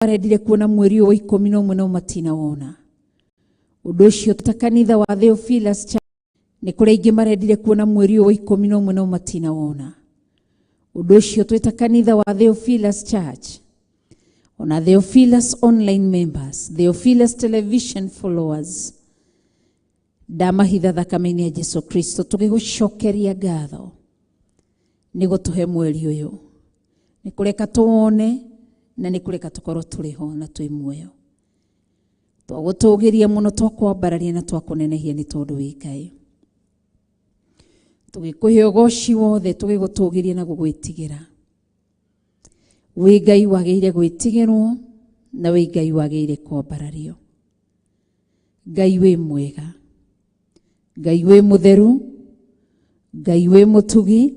Marendire kuona mweri ũyũ wa 11 no matinawona. Ũndũ ũcio ta kanitha wa Theophilus Church nĩ kũrĩ aingĩ marendire kuona mweri ũyũ wa 11 no matinawona. Ũndũ ũcio twĩ ta kanitha wa Theophilus Church, ona Theophilus online members, Theophilus television followers, ndamahitha thakame-inĩ ya Jesu Kristo, tũgĩgũcokeria ngatho nĩ gũtũhe mweri ũyũ, nĩ kũreka tũwone na nĩ kũreka tũkorwo tũrĩ ho na twĩ muoyo. Twagũtũgĩria mũno, twakwambararia na twakũnenehia nĩ tondũ wĩ Ngai. Tũgĩkũhe ũgoci wothe, tũgĩgũtũgĩria na gũgwĩtigĩra. Wĩ Ngai wagĩrĩire gwĩtigĩrwo na wĩ Ngai wagĩrĩire kwambarario. Ngai wĩ mwega, Ngai wĩ mũtheru, Ngai wĩ mũtugi,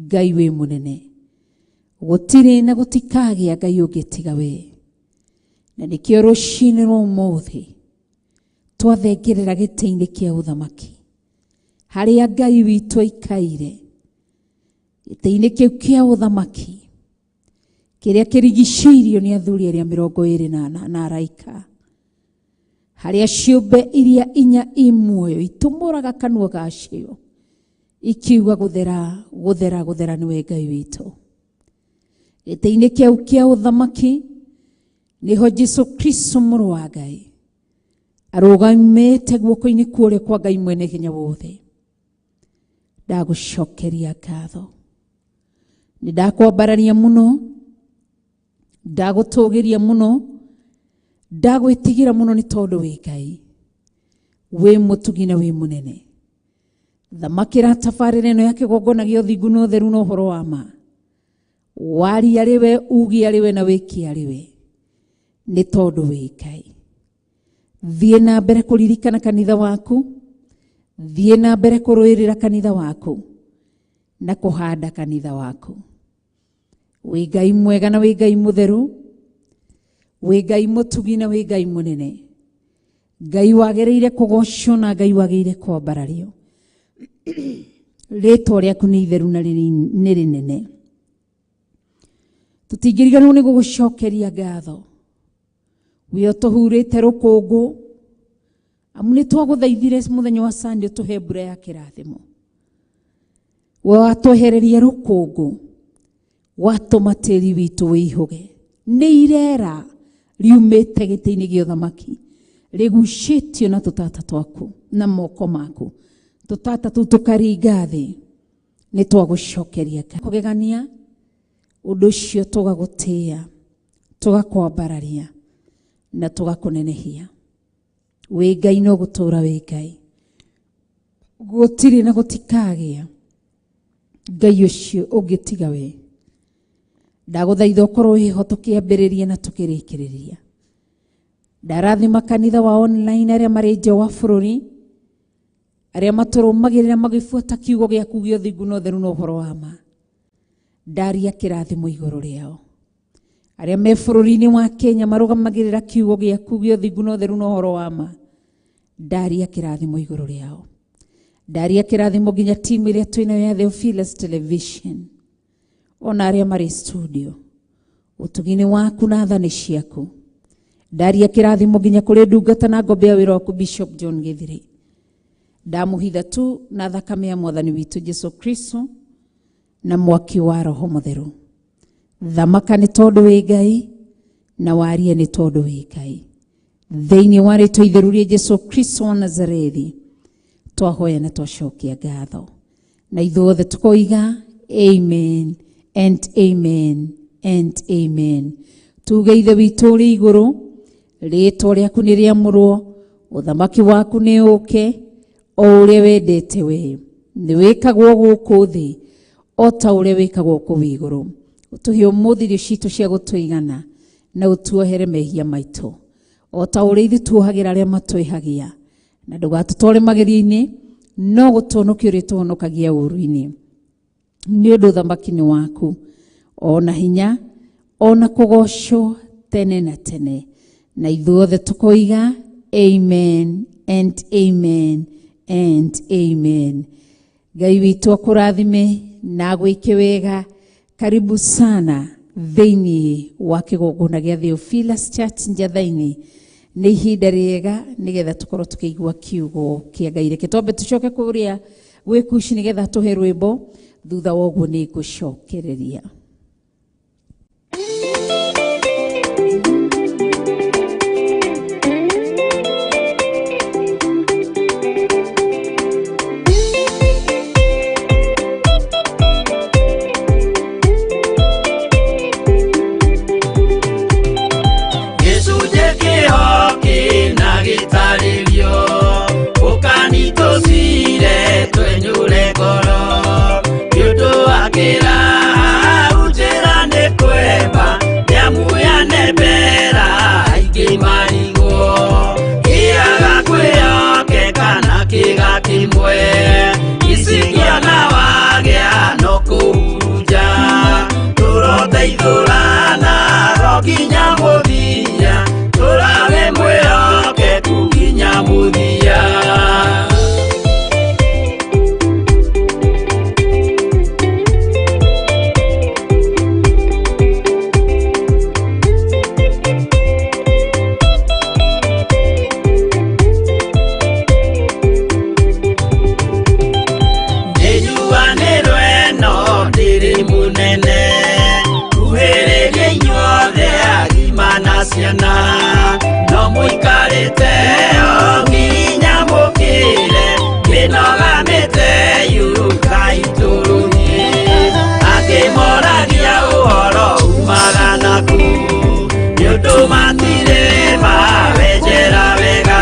Ngai wĩ mũnene. Gũtirĩ na gũtikagĩa Ngai ũngĩ tiga we. Na nĩkĩo rũcinĩ rwa ũmũthĩ twathengerera gĩtĩ-inĩ kĩa ũthamaki harĩa Ngai witũ aikaire, gĩtĩ-inĩ kĩu kĩa ũthamaki kĩrĩa kĩrigicĩirio nĩ athuri arĩa 24 na araika, harĩa ciũmbe iria inya i muoyo itumũraga kanua gacio ikiuga gũthera, gũthera, gũthera nĩwe Ngai witũ. Gĩtĩ-inĩ kĩu kĩa ũthamaki nĩho Jesu Kristo mũrũ wa Ngai arũgamĩte guoko-inĩ kwa ũrĩo kwa Ngai mwene hinya wothe. Ndagũcokeria ngatho, nĩ ndakwambararia mũno, ndagũtũgĩria mũno, ndagwĩtigĩra mũno nĩ tondũ wĩ Ngai, wĩ mũtugi na wĩ mũnene. Thamakĩra tabarĩra ĩno ya kĩgongona gĩa ũthingu na ũtheru na ũhoro wa ma. Waria arĩ we, uge arĩ we na wĩke arĩ we, nĩ tondũ wĩ Ngai. Thiĩ na mbere kũririkana kanitha waku, thiĩ na mbere kũrũĩrĩra kanitha waku na kũhanda kanitha waku. Wĩ Ngai mwega na wĩ Ngai mũtheru, wĩ Ngai mũtugi na wĩ Ngai mũnene, Ngai wagĩrĩire kũgocwo na Ngai wagĩrĩire kwambarario. Rĩtwa rĩaku nĩ itheru na nĩ rĩnene. Tũtingĩriganĩrwo nĩ gũgũcokeria ngatho, wĩ ũtũhurĩte rũkũngũ, amu nĩ twagũthaithire mũthenya wa Sunday ũtũhe mbura ya kĩrathimo. We watwehereria rũkũngũ, watũma tĩri witũ wĩihũge. Nĩ irera riumĩte gĩtĩ-inĩ gĩa ũthamaki rĩgucĩtio na tũtata twaku na moko maku, tũtata tũu tũkaringa thĩ. Nĩ twagũcokeria kũgegania ũndũ ũcio, tũgagũtĩĩa, tũgakwambararia na tũgakũnenehia. Wĩ Ngai no gũtũũra wĩ Ngai, gũtirĩ na gũtikagĩa Ngai ũcio ũngĩtiga we. Ndagũthaitha ũkorwo wĩho tũkĩambĩrĩria na tũkĩrĩkĩrĩria. Ndarathima kanitha wa online arĩa marĩ nja wa bũrũri, arĩa matũrũmagĩrĩra magĩbuata kiugo gĩaku gĩa ũthingu na ũtheru na ũhoro wa ma. Ndaria kĩrathimo igũrũ rĩao. Arĩa me bũrũri-inĩ wa Kenya marũgamagĩrĩra kiugo gĩaku gĩa ũthingu na ũtheru na ũhoro wa ma, ndaria kĩrathimo igũrũ rĩao. Ndaria kĩrathimo nginya timu ĩrĩa twĩnayo ya Theophilus Television, ona arĩa marĩ studio, ũtugi-inĩ waku na tha-nĩ ciaku. Ndaria kĩrathimo nginya kũrĩ ndungata na ngombe ya wĩra waku Bishop John Githiri. Ndamũhitha tu na thakame ya mwathani witũ Jesu Kristo na mwaki wa Roho Mũtheru. Thamaka nĩ tondũ wĩ Ngai na warie nĩ tondũ wĩ Ngai. Thĩinĩ wa rĩtwa itheru rĩa Jesu Kristo wa Nazarethi twahoya na twacokia ngatho, na ithuothe tukoiga amen and amen and amen. Tuge: Ithe witũ ũrĩ igũrũ, rĩtwa rĩaku nĩ rĩamũrwo, ũthamaki waku nĩ ũke, o ũrĩa wendete we nĩ wĩkagwo gũkũ thĩ o ta ũrĩa wĩkagwo kũu igũrũ. Ũtũhe ũmũthĩ irio citũ cia gũtũigana, na ũtuohere mehia maitũ o ta ũrĩa ithuĩ tuohagĩra arĩa matwĩhagia, na ndũgatũtware magerio-inĩ, no gũtũhonokia ũrĩtũhonokagia ũũru-inĩ, nĩ ũndũ ũthamaki nĩ waku, ona hinya, ona kũgocwo tene na tene. Na ithuothe tũkoiga amen and amen and amen. Ngai witũ akũrathime na agwĩke wega. Karibu sana. Thĩinĩ wa kĩgongona gĩa Theophilus Church Njatha-inĩ. Nĩ ihinda rĩega nĩgetha tũkorwo tũkĩigua kiugo kĩa Ngai. Reke twambe tũcoke kũrĩa gwĩ Kushi nĩgetha tũhe rwĩmbo, thutha wa ũguo nĩ ngũcokereria. Gĩcunjĩ kĩho kĩna gĩtarĩrio ũkanitũcire twenyũre ngoro nĩ ũndũ wa kĩrau njĩra nĩ kwemba nĩamu yanembera aingĩ marigwo kĩaga kwĩyoke kana kĩga kĩmwe icikĩona wagĩa no kũhurunja tũroteithũrana ro nginya mũthia tũrawe mwĩhokeku nginya mũthia. Nĩnyuanĩrwo ĩno ndĩrĩ mũnene kuhĩrĩria inyuothe agima na ciana no mũikarĩte o nginya mũkĩre mĩnoga mĩte yũkai tũrũthiĩ akĩmoragia ũhoro umaga naku nĩ ũndũ matirĩ mawenjera wega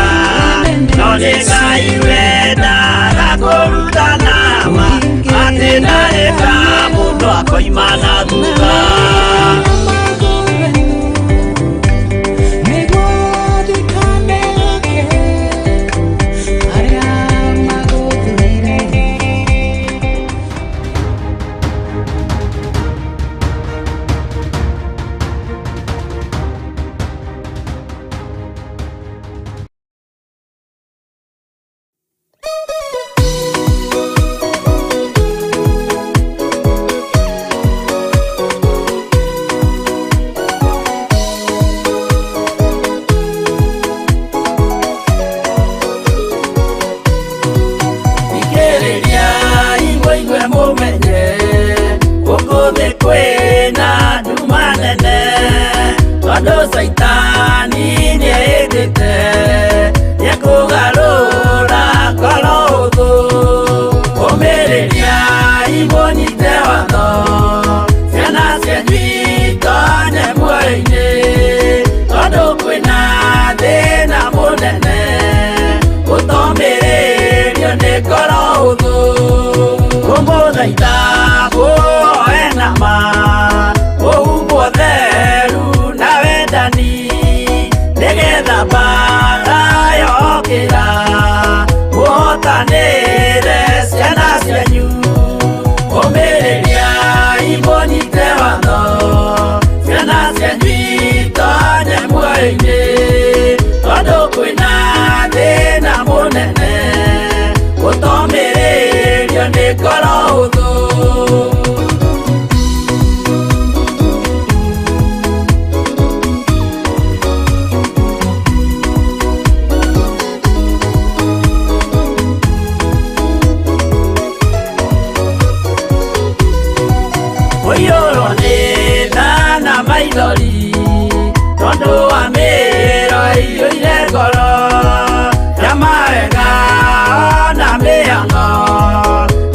no nĩ Ngai wendaga kũrutana ma atĩ ndarĩ ka mũndũ akoima na thutha. Thikĩrĩria imũigue mũmenye gũkũ thĩ kwĩna nduma nene tondũ caitani nĩehĩtĩte nĩekũgarũra ngoro ũthũ ũmĩrĩria imũnyite watho ciana cianyu itonye muoyo-inĩ tondũ kwĩna thĩna mũnene gũtomĩrĩrio nĩ ngoro ũthũ kũmũthaitha mũhoe nama mũhumbwo theru na wendani nĩgetha mbara yokĩra mũhotanĩre ciana cianyu ũmĩrĩria imũnyite watho ciana cianyu itonye muoyo-inĩ tondũ kwĩna thĩna mũnene gũtomĩrĩrio nĩ ngoro ũthũ. Ũiyũrwo nĩ tha na maithori tondũ wa mĩro ĩiyũire ngoro ya mawega na mĩhang'o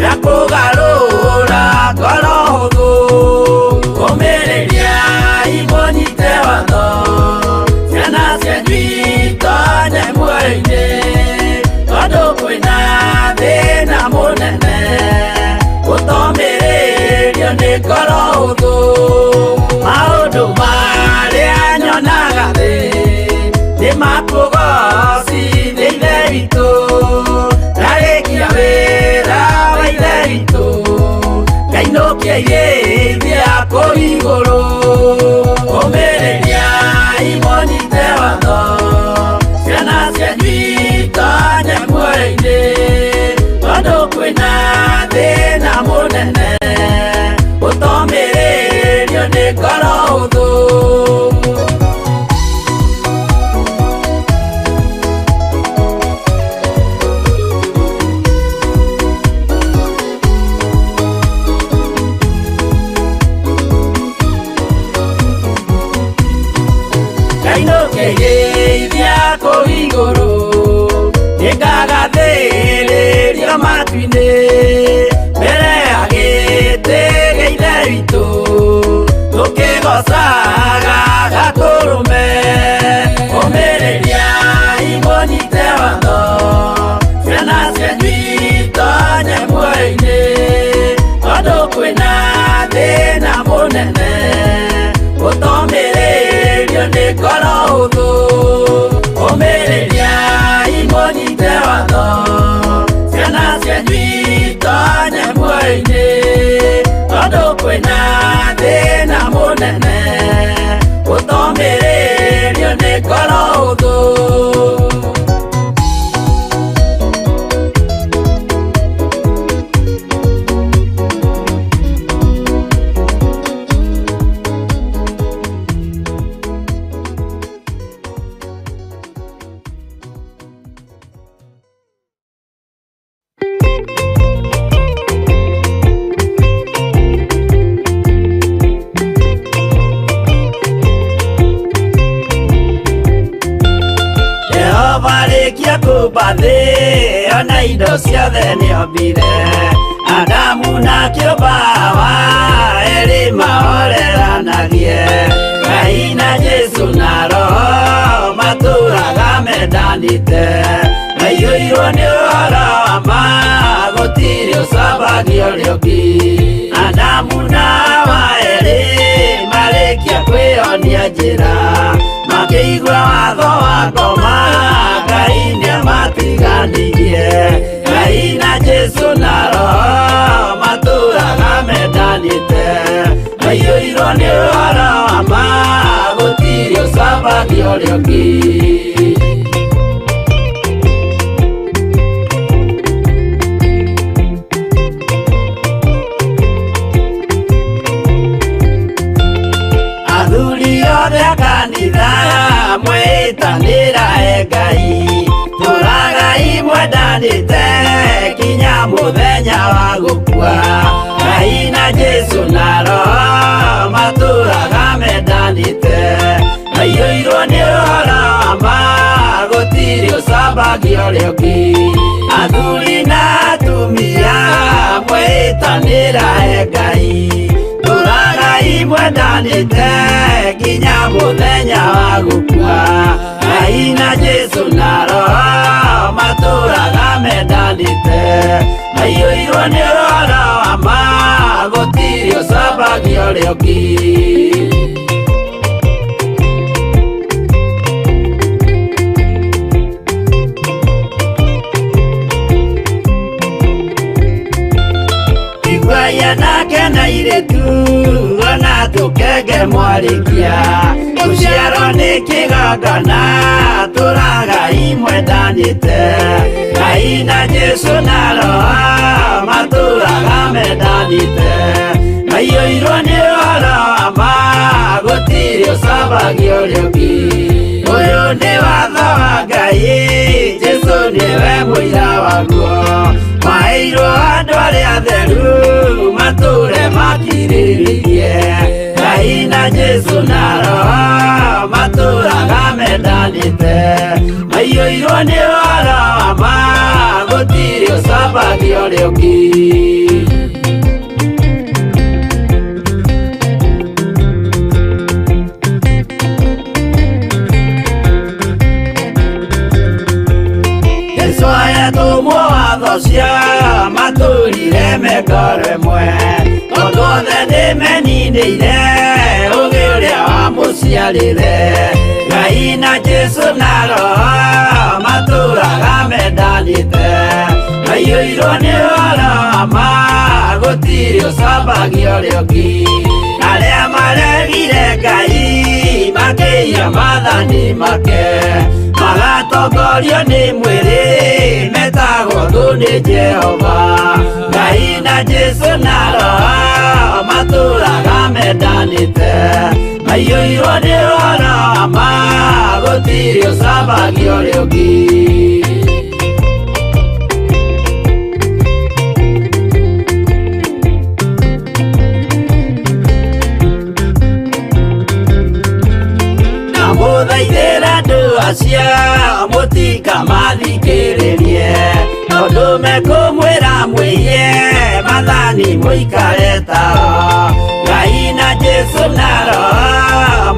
ya kũgarũra ngoro. Ndainũkĩgeithia kũu igũrũ nĩngagathĩrĩrio matu-inĩ mbere ya gĩtĩ gĩa Ithe witũ tũkĩgocaga Gatũrũme. Ũmĩrĩriai mũnyite watho ciana cianyu itonye muoyo-inĩ tondũ kwĩna thĩna mũnene ũtomĩrĩrio nĩ ngoro hũthũ. Ũmĩrĩriai mũnyite watho ciana cianyu itonye muoyo-inĩ tondũ kwĩna thĩna mũnene ũtomĩrĩrio nĩ ngoro hũthũ. Jehova rĩkia kũmba thĩ ona indo ciothe nĩombire Adamu na kĩũmba Hawa erĩ mahoreranagie Ngai na Jesũ na Roho matũraga mendanĩte maiyũirwo nĩ ũhoro wa ma gũtirĩ ũcambagia ũrĩa ũngĩ. Adamu na Hawa erĩ marĩkia kwĩyonia njĩra makĩigua watho wa ngoma Ngai nĩamatiganirie. Ngai na Jesũ na Roho matũraga mendanĩte maiyũirwo nĩ ũhoro wa ma gũtirĩ ũcambagia ũrĩa ũngĩ. Athuri othe a kanitha mwĩtanĩra e Ngai tũragai mwendanĩte kinya mũthenya wa gũkua. Ngai na Jesũ na Roho matũraga mendanĩte maiyũirwo nĩ ũhoro wa ma gũtirĩ ũcambagia ũrĩa ũngĩ. Athuri na atumia mwĩtanĩra e Ngai tũragai mwendanĩte kinya mũthenya wa gũkua. Ngai na Jesũ na Roho matũraga mendanĩte maiyũirwo nĩ ũhoro wa ma gũtirĩ ũcambagia ũrĩa ũngĩ. Iguai anake na airĩtu ona tũkenge mwarĩkia gũciarwo nĩ kĩgongona tũragai mwendanĩte Ngai na Jesũ na Roho matũraga mendanĩte maiyũirwo nĩ ũhoro wa ma gũtirĩ ũcambagia ũrĩa ũngĩ. Ũyũ nĩ watho wa Ngai Jesũ nĩwe mũira waguo maheirwo andũ arĩa atheru matũre makirĩrĩirie. Ngai na Jesũ na Roho matũraga mendanĩte maiyũirwo nĩ ũhoro wa ma gũtirĩ ũcambagia ũrĩa ũngĩ. Jesũ ayatũmwo watho cia matũrire me ngoro ĩmwe tondũ othe nĩmeninĩire ũgĩ ũrĩa wamũciarire. Ngai na Jesũ na Roho matũraga mendanĩte maiyũirwo nĩ ũhoro wa ma gũtirĩ ũcambagia ũrĩa ũngĩ. Arĩa maregire Ngai makĩiya maathani make magatongorio nĩ mwĩrĩ metagwo thũ nĩ Jehova. Ngai na Jesũ na Roho matũraga mendanĩte maiyũirwo nĩ ũhoro wa ma gũtirĩ ũcambagia ũrĩa ũngĩ. Ndamũthaithĩra andũ acio mũtikamathikĩrĩrie, tondũ mekũmwĩra mwĩiye mathani mũikare tao. Ngai na Jesũ na Roho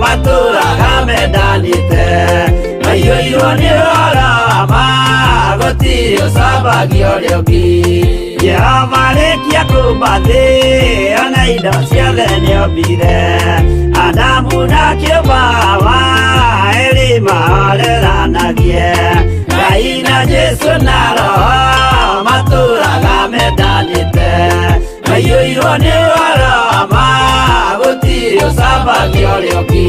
matũraga mendanĩte, maiyũirwo nĩ ũhoro wa ma, gũtirĩ ũcambagia ũrĩa ũngĩ. Jehova arĩkia kũmba thĩ, ona indo ciothe nĩombire, Adamu na kĩũmba Hawa, erĩ mahoreranagie. Ngai na Jesũ na Roho matũraga mendanĩte, maiyũirwo nĩ ũhoro wa ma, gũtirĩ ũcambagia ũrĩa ũngĩ.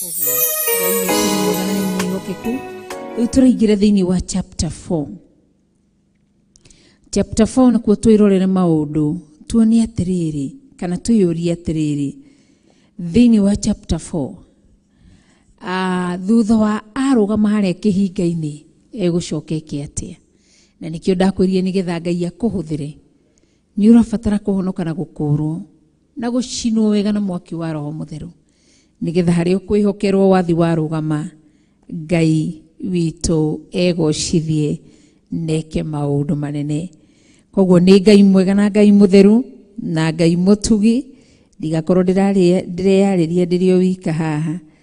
Ũguo Ngai witũ nĩ mwega na nĩ mwĩhokeku. Rĩu tũraingĩra thĩinĩ wa chapter 4. Chapter 4 nĩkuo twĩrorere maũndũ tuone atĩrĩrĩ kana twĩyũrie atĩrĩrĩ, thĩinĩ wa chapter 4, thutha wa arũgama harĩa kĩhinga-inĩ egũcoka eke atĩa? Na nĩkĩo ndakwĩrire nĩgetha Ngai akũhũthĩre nĩ ũrabatara kũhonoka na gũkũrwo na gũcinwo wega na mwaki wa Roho Mũtheru, nĩgetha harĩa ũkwĩhokerwo wathi warũgama Ngai witũ egocithie neke maũndũ manene. Koguo nĩ Ngai mwega na Ngai mũtheru na Ngai mũtugi, ndigakorwo ndĩreyarĩria ndĩrĩ o wika haha.